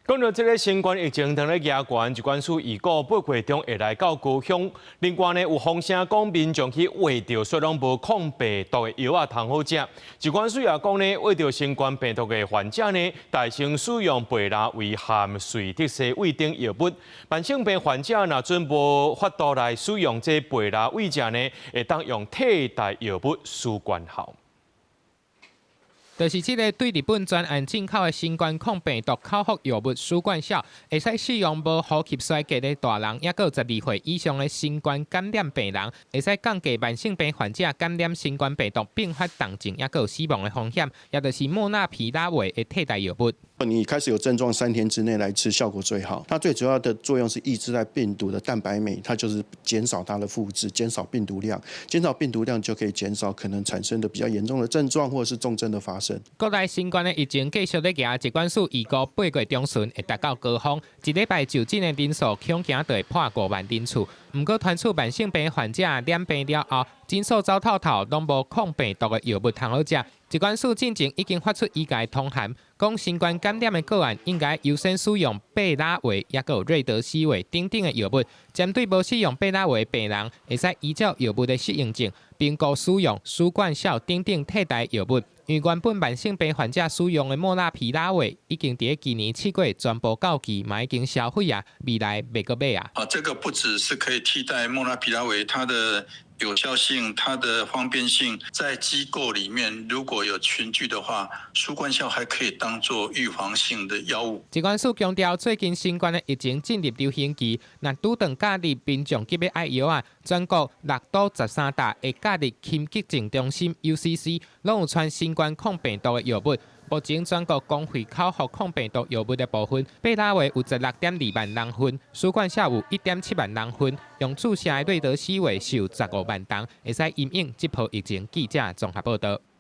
講到這个新冠疫情當咧加懸，疾管署預告八月中會來到高峰。另外呢，有風聲講民眾去挖著說攏無抗病毒的藥仔通好食。疾管署也講呢，挖著新冠病毒的患者呢，代先使用貝拉維和瑞德西韋等藥物。慢性病患者若準無法度來使用這貝拉維者呢，會當用替代藥物舒冠孝。就是這个對日本專案進口的新冠抗病毒口服藥物舒冠孝，會使使用無呼吸衰竭的大人，抑閣有12歲以上的新冠感染病人，會使降低慢性病患者感染新冠病毒併發重症，抑閣有死亡的風險，也就是莫納皮拉韋的替代藥物。你開始有症狀3天之內來吃，效果最好。它最主要的作用是抑制在病毒的蛋白酶，它就是減少它的複製，減少病毒量，減少病毒量就可以減少可能產生的比較嚴重的症狀或者是重症的發生。國內新冠的疫情繼續咧行，疾管署預估八月中旬會達到高峰，一禮拜就診的人數恐驚就會破5萬人次。毋過，傳出慢性病患者染病了後，診所走透透攏無抗病毒的藥物通好食。疾管署進前已經發出醫界通函，講新冠感染的個案應該優先使用貝拉維，抑閣有瑞德西韋等等的藥物。針對無使用貝拉維的病人，會使依照藥物的適應症，評估使用舒冠孝等等替代藥物。因為原本慢性病患者使用的莫納皮拉韋已經佇今年7月全部到期，嘛已經銷毀啊，未來袂閣買啊。啊，這個不只是可以替代莫納皮拉韋，它的有效性、它的方便性，在機構裡面如果有群聚的話，舒冠孝還可以當做預防性的藥物。疾管署強調，最近新冠的疫情進入流行期，若拄著假日民眾急欲愛藥仔，全國六都13搭的假日輕急症中心 UCC，攏有傳新冠抗病毒的藥物。目前全國公費口服抗病毒藥物的部分，貝拉維有16.2萬人份，舒冠孝有1.7萬人份，用注射的瑞德西韋是有15萬筒，會使因應這波疫情。記者綜合報道。